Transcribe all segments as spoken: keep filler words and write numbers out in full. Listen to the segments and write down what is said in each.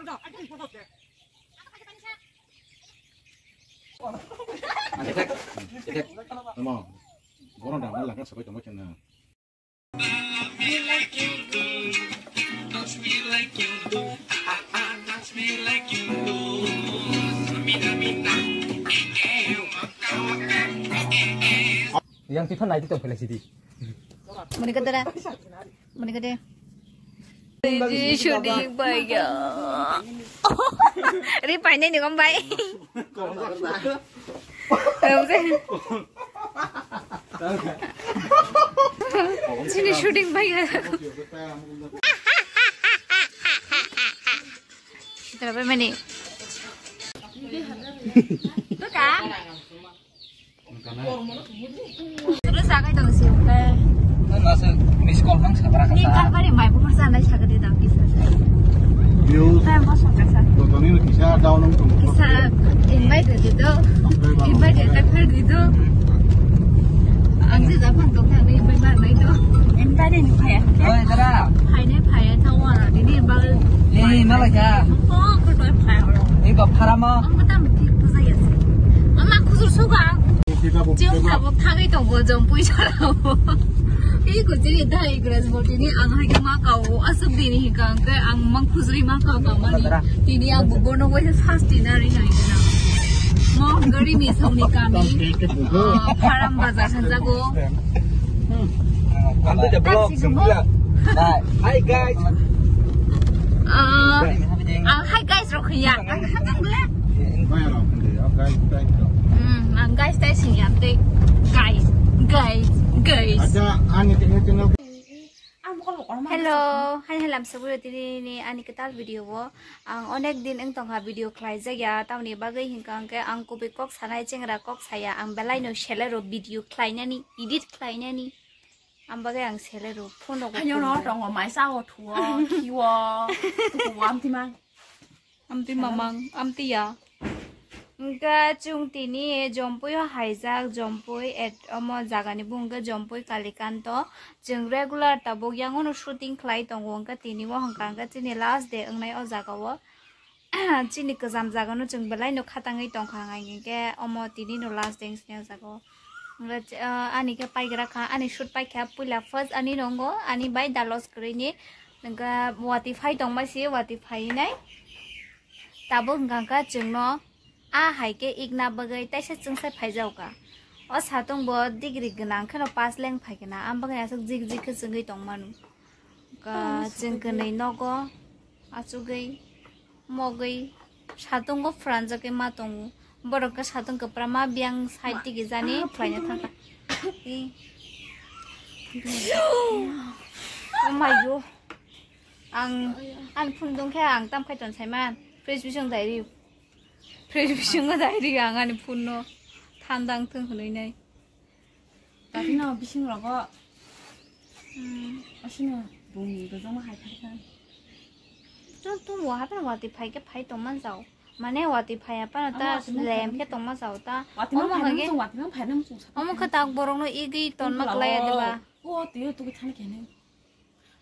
Attack. Attack. Tamo. Borok da, malaka sabai tamo chana. Yang tifa nai tong pele sidi. Muni kadara. Muni kade. Ji shooting bai ya. Ri pai nai ni gom bai. Sini shooting bai ya. Kita apa mani? Tuh kak. Terus aku itu sih. Nasa miss call mang sabra kata. Ni kan bari mai bu masa nai sagade dam kisa. Views. Time pas kasa. Totoni kisa down ang tung. Kisa invite dito. Invite ya tak dito. Ang si Japan tong thang ni invite mar nai to. Invite ni phaya. Oi, dara. Phai nai phaya thawa ni ni bal. Ni malaka. Oh, ko to phaya. Ni ko pharama. Ang kata mati ko sa yasi. Ama khusur suka. Chwng tabuk thangwi tongo, Jompui sarao. Iko chini dai Grace Botini ang hai khe ma kao, aswk dini hika hwnkhe ang mang khujri ma kao kamani. Tini ang bo bono waisa first dinner ri hai na. Mo gari mi songni kami. Ah, Pharam bazar sanjago. Hi guys. Ah, ah, hi guys rok ya. Ang hatang le. Hmm, ang guys tai sing ya tei guys, guys, guys. Acha, ani tengah tengah. Hello, hai halam saburo tini ni ani ketal video wo. Ang onek din wng tongha video khlai jak ya, tamni bagwi hinkha hwnkhe ang kubui kok sanai chengra kok saya, ang belai no selero video khlai nani, edit khlai nani. Ang bagwi ang selero phone rok. Hayo no tongo mai sao thuo, khiwo, tukuwo amtima. Amti mamang, amti ya. Wngkha chwng tini Jompui o haijak, Jompui at omo jagani bung wngkha Jompui Kalikanto. Chwng regular tabuk yangono shooting khlai tongo, wngkha tini o hwnkha hwnkha chini last day wngnai o jaga o. Chini kwcham jaga no chwng belai no khatangwi tongkha, hwnkhe omo tini no last day wngsinai o jaga o. Wngkha, ah, ani khe paigra kha, ani shoot paikha puila first ani nongo, ani bai dalos kwrwini. Wngkha watwi phai tongma si, watwi phai nai. Tabuk wngkha kha chwngno a hai khe ikna bagwi taisa chwngsai phaijago kha. O satung bo degree gwnang kheno pass leng phai khe na, am bagwi aswk jik jik khe chwngwi tong manu. Ka chwng kwnwi nogo achugwi. Mogwi satungo phranjakgwi ma tongo. Borok khe satung kwpra ma biyang side digi jani khlaina thangkha. Oh my God. Ang ani phone dong khe ang tam khai ton saiman. Fridge bising dai ri. Fridge bisingo dai ri ang ani phone no. Thandang thung hwnwi nai. Tati no bising rogo. Hmm. Asino bung dojong ma hai phai kha. Tum tum wa hapan wati phai khe phai tong man jao. Mane wati phai apa na ta lem khe tong ma jao ta. Wati ma phai nang chung, wati ma phai nang chung. Omo khe tak borok no igwi ton ma klai ya de ba. O tiyo tu than khe ne.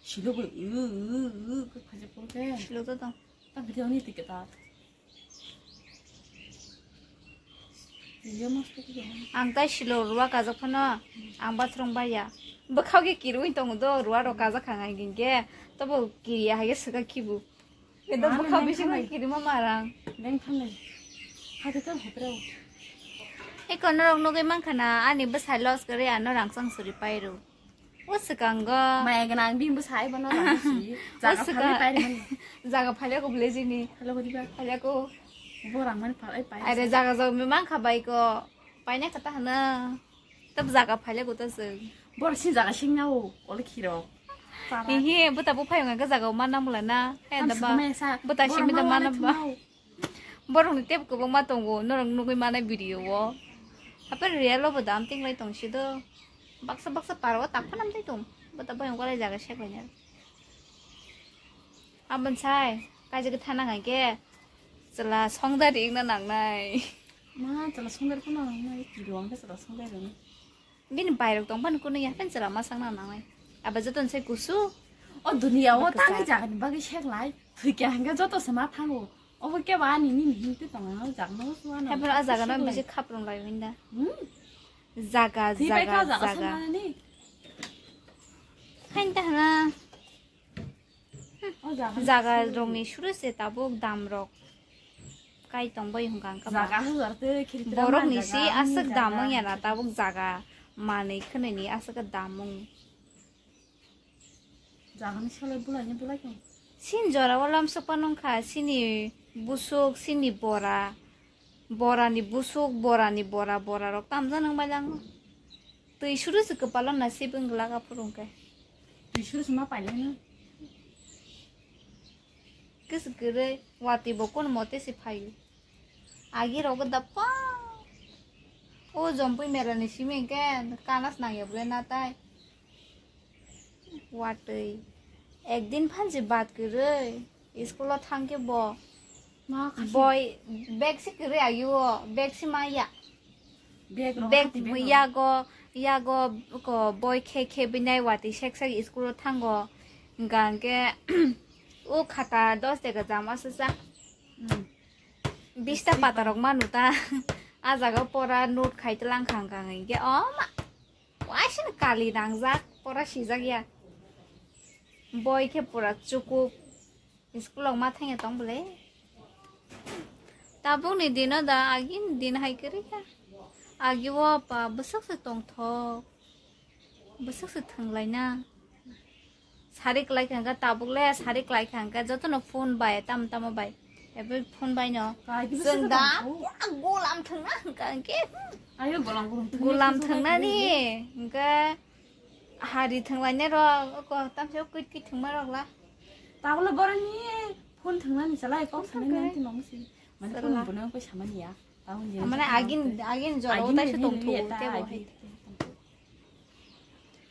Silo bo u u u khe phai je por khe. Silo to tong. Ta video ni ticket ta. Ang tai silo ruwa kajak phano, ang bathroom baiya. Bwkhao khe kirwi tongo do, ruwa rok kajak kha ngai gin khe. Tobo kiriya hai khe swkang khibu. Khe do bwkhao bising khe kirima marang. Leng thangnai. Hai khe tong hepra. Eko norok nugwi mankha na, ani bwsai loss kwrwi ano rang chang suri pairo. O swkango. Maya gwnang bini bwsai bono jaga si. Jaga phalwi pairi mani. Jaga phalya ko village ni. Hello, godiba. Phalya ko. Bo rang mani phalai pai. Are jaga jog mi mang kha bai ko. Paina kata hana. Tab jaga phalya ko ta swk. Bor si jaga sing na o. Ole khiro. Hihi, buta bu phayung ga jaga ma nam la na. He da ba. Buta si mi da ma nam ba. Borokni tep kwbangma tongo, norok nugwi manai video o. Hape real o bo dam tinglai tong si do. Baksa baksa para o tak phano amtwi tong. Bo ta bayang walai jaga sek lainai. Aboni sai, kaisa khe thana hwnkhe chwla songdari wngna nangnai. Ma, chwla songdari phano nangnai, video hwnkhe chwla songdari rwngna. Bini bairok tong phano kunu ya, phano chwla ma sakna nangnai. Abo jotono sai kusu. O duniya o tangwi jagani bagwi sek lai. Thwikya hwnkhe joto se ma thango. Obo kebo ani nini himtwi tongo, o jaga no suana. Hai phano o jaga no bisi khaprung lai winda. Hmm. Jaga, jaga, jaga. Hain ta hana. O jaga no jaga rokni suru se tabuk dam rok. Kai tong bai hwnkha hwnkha ba. Jaga hujar te khiri tira borok man ni si jaga, aswk ani dam jaga. Wng ya na tabuk jaga manwi khwnwi ni aswk dam wng. Jagani salai bulaini bulai tong. Sin jora o lamsok panung kha, sini busuk, sini bora, borani busuk, borani bora, bora rok tamjak nang bai lango. Twi suru se kwpalo nasib wng glak aphuru hwnkhe. Twi suru se ma pailai no. Kis kwrwi watwi bo kono mote se phaio. Agi rogo da pa. O jompui mera ni simi hwnkhe kanas nangya bwle natai. Watwi. Ekdin phansi bad kwrwi. School o thangkhe bo. Ma khasi. Boi bag si kwrwi agi o. Bag si maya. Bag rok bag hati bag rok. Yago, yago ko boi khe khe binai watwi sek sek school o thango. Hwnkha hwnkhe o khata dos taka jama swsa. Hmm. Bista patarok manu ta. A jaga pora note khai tlang khang khang hwnkhe o ma. Waisano kali nangjak, pora sijak ya. Boi khe pura chukuk. School rok ma thangya tong bwle. Tabukni dino da agini din hai kwrwi kha. Agi o pa bwswk se tongthok. Bwswk se thwnglaina. Sari kwlai kha hwnkhe tabuk le sari kwlai kha hwnkhe jotono phone bai tamo tamo bai. Ebo phone bai no. Chwng da pura golam thwngna hwnkha hwnkhe. Ayo golam golam thwngna. Golam thwngna ni hwnkhe. Hari thwnglainai rok, oko tamsa kwit kwit thwngma rok la. Tabukle borokni phone thwngnani chalai kok sanai nang twi mangsi. Mane phone bono koi samani ya. Tabuk je mane agin, agin jora utai se tong thung tebo hai.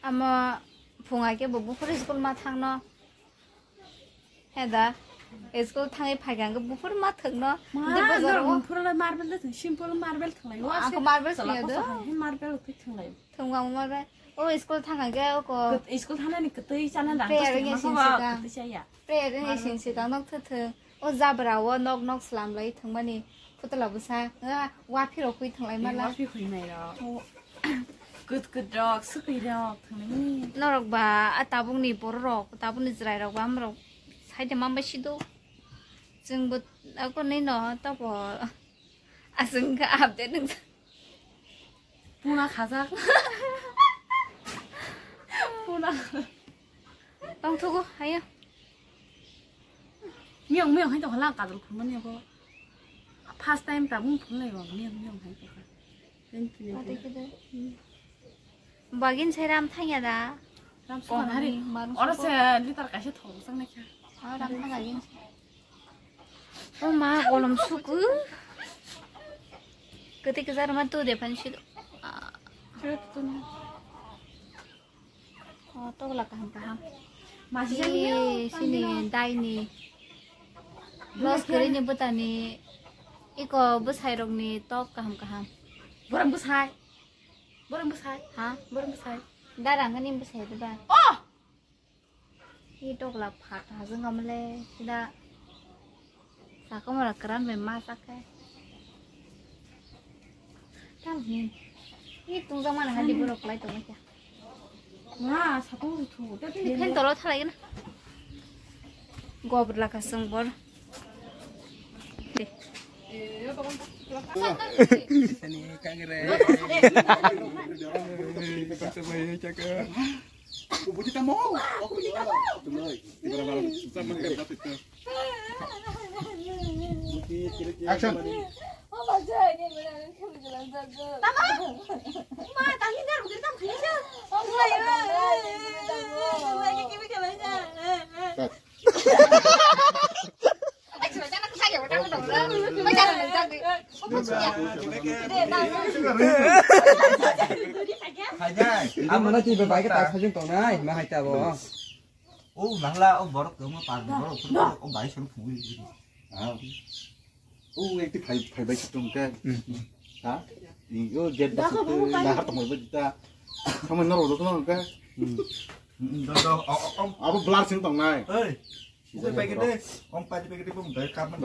Amo phung ai khe bo buphuru school ma thangno. He da, school thangwi phaikha hwnkhe buphuru ma thwkno. Ma, de bazar o. Norok buphuru le marble de thwng, simple marble thwnglai. Ang khe marble thwngya do. Marble thwng thwnglai. Thwngma marble. O school thangkha hwnkhe oko. School thangnani kwtwi chana da. Prayer ni sin sikang. Kwtwi chaya. Prayer ni sin sikang nok thwthwng. O jabra o nok nok slamlai thwngmani. Putla bwsa, ah, waphirok hui thwnglai mala. Waphir hui nairok. Kwt kwt rok, swkwi rok thwnglaini. Norok ba a tabukni bororok, tabukni chwrairok ba amrok side ma bai sido. Chwngbo ako nino tabo aswng kha update nung. Puna khajak. Puna. Tongthogo, hayo. Miyong, miyong hai tongkha lang kajol phunmani abo. First time tabung phunlai bo, miyong, miyong hai tongkha. Thank you. Bagin sai ram thangya da. Ram sukan hari. Oro se litar kaisa thok sang naikha. Ram thangya gin. O ma, golom suku. Kwtwi kwchar ma tu de phan si. Ah. O, tokla kaham kaham. Masi sini daini. Los kwrwini bwtani. Iko bwsairokni tok kaham kaham. Borok bwsai. Borok bwsai. Ha? Borok bwsai. Darang ni bwsai da ba? Oh! I tokla phat hajwng kamle sida sakomora kwran bai ma chakhe. Tamni i tungjak mana hadi borok lai tongma kya. Nga satung thu. Fan tolo thalai gana. Gobor laka sung bor. De. Action. Cut. Amo na ki bai ka ta sajung tongnai, ma hai ta bo. O nangla, o borok tongma par borok, o bai song phungwi. Ah. O ekti phai, phai bai song ke. Ha? Ni o get da song ke, na ha tong bai ta. Tamo noro do tong ke. Abo blur sing tongnai. Oi. Kisa packet de, om packet packet de bung dai kap man.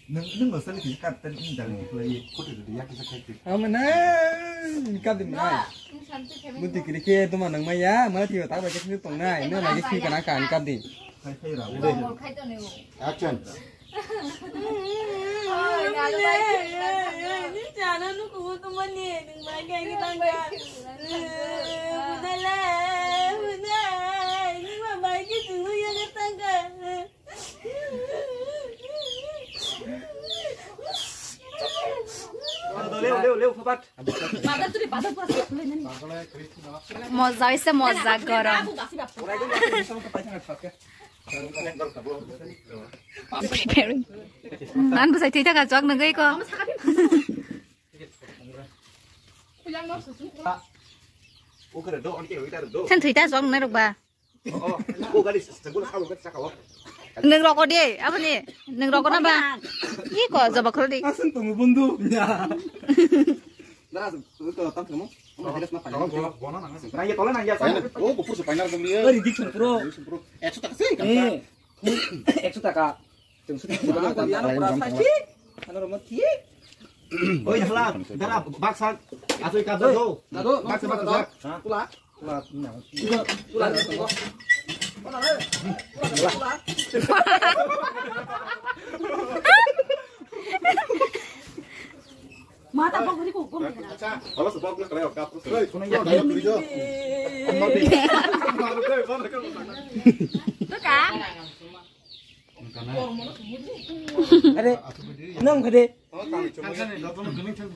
Nung nung lo sali kisa kap tan in dal kisa lai. Amo na kap din na. Buti kiri ke tuma nang maya, mana tiwa tak ba kisa tong nai, na lagi kisa kana kan kap din. Khai khai ra. Action. Moza hoise moza gorom. Preparing. Nan bwsai thwi thaka chok nungwi ko. Sen thwi ta chok nai rok ba. Nung rok ko de, aboni nung rok ko na ba. Iko jaba kholo de. Asen tongo bondhu. Dara, tu to tam tamo. Ono heles ma paina. Nang ya tole nang ya. Paina. Oh, kupur se paina dong dia. Ori dik sempro. Sempro. Ekso taka sih kan. Eh. Ekso taka. Tengso taka. Ano roma thik. Ano roma thik. Oi, hala. Dara, baksa. Asoi ka do. Dado, baksa, baksa. Pula. Are, nang kade.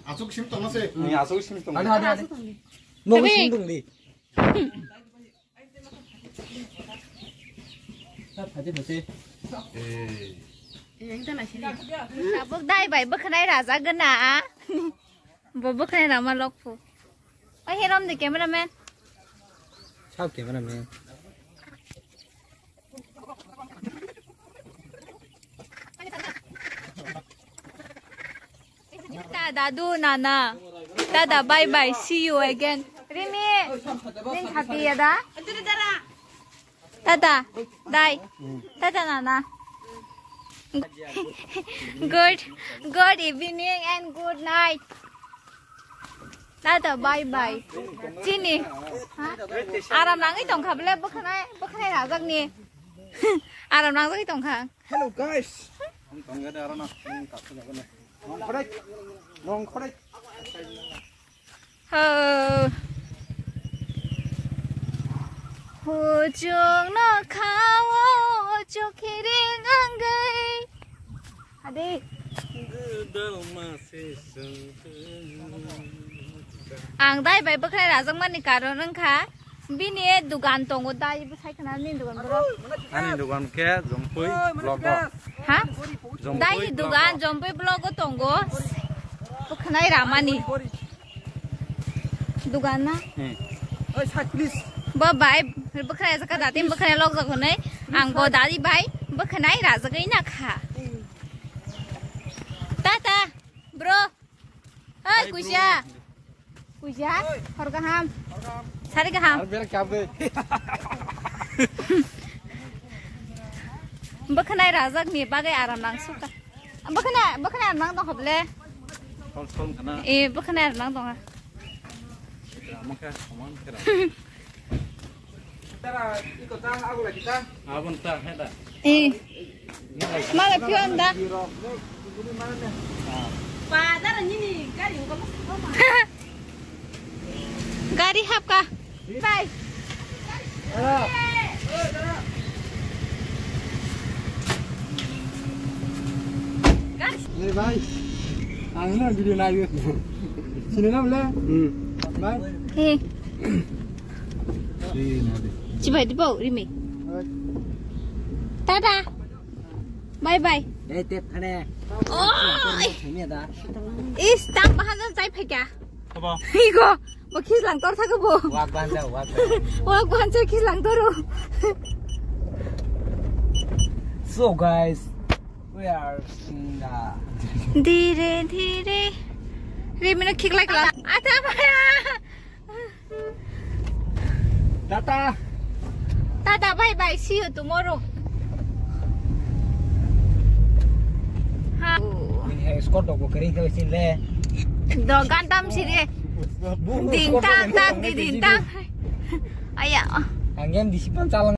Asuk sim tong se. Ni asuk sim tong. Ada, ada, ada. Mau sim tong di. Tabuk dai bai bwkhanai raja gana. Bo bwkhanai rama lokphu. O herom de cameraman. Sab cameraman. Tata, dadu, nana. Tata, bye bye. See you again. Rimi, ning happy ya da? Tata, dai. Tata, nana. Good, good evening and good night. Tata, bye bye. Chini. Ha? Aram nangwi tongkha bole bwkhanai, bwkhanai rajakni. Aram nangjagwi tongkha. Hello guys. Nongkhorek. Nongkhorek. Ho. Huchung no khao chukhiring angwi. Adi. Ang dai bai bwkhanai rajakmani karon wngkha. Bini dugan tongo dai bwsai khna ni dugan boro. Ani dugan khe Jompui block o. Ha? Jompui dai ni block dugan o. Jompui block o tongo. Bwkhanai ramani. Dugan na? Hmm. Oi, side, please. Bo bai bwkhanai jaka dati bwkhanai lok jok hwnwi. Ang bo dadi bai bwkhanai rajagwi na kha. Tata, bro. Oi, kuisa. Kuisa, hor gaham. Sari gaham. Ar berak chabe. Bwkhanai rajak ni bagwi aram nang suka. Bwkhanai, bwkhanai aram nang tong hoble. Kol, kol kana. Eh, bwkhanai aram nang tong ha. Amang kha, amang kha. Abon ta, heda. Eh. Mala pion da. Gari hapka. Bye. Hey, bhai. Ang na video na yun. Sino na bole? Hmm. Bye. Eh. Chibai di bau, Rimi. Tata. Bye bye. Dai tep khane. Oh. Sini da. Is tang bahan jai phai kya? Apa? Igo. Bo khis lang tor thago bo. Wak ban jao, wak ban. Wak ban jao khis lang toro. So guys, we are in the Dhire dhire. Rimi no khik lai kla. Ata maya. Tata. Tata, bye bye. See you tomorrow. Skot dok bo kering khe sin le. Do gantam siri. Ding tang tang di ding tang. Aya. Ang yang di sipan chalang.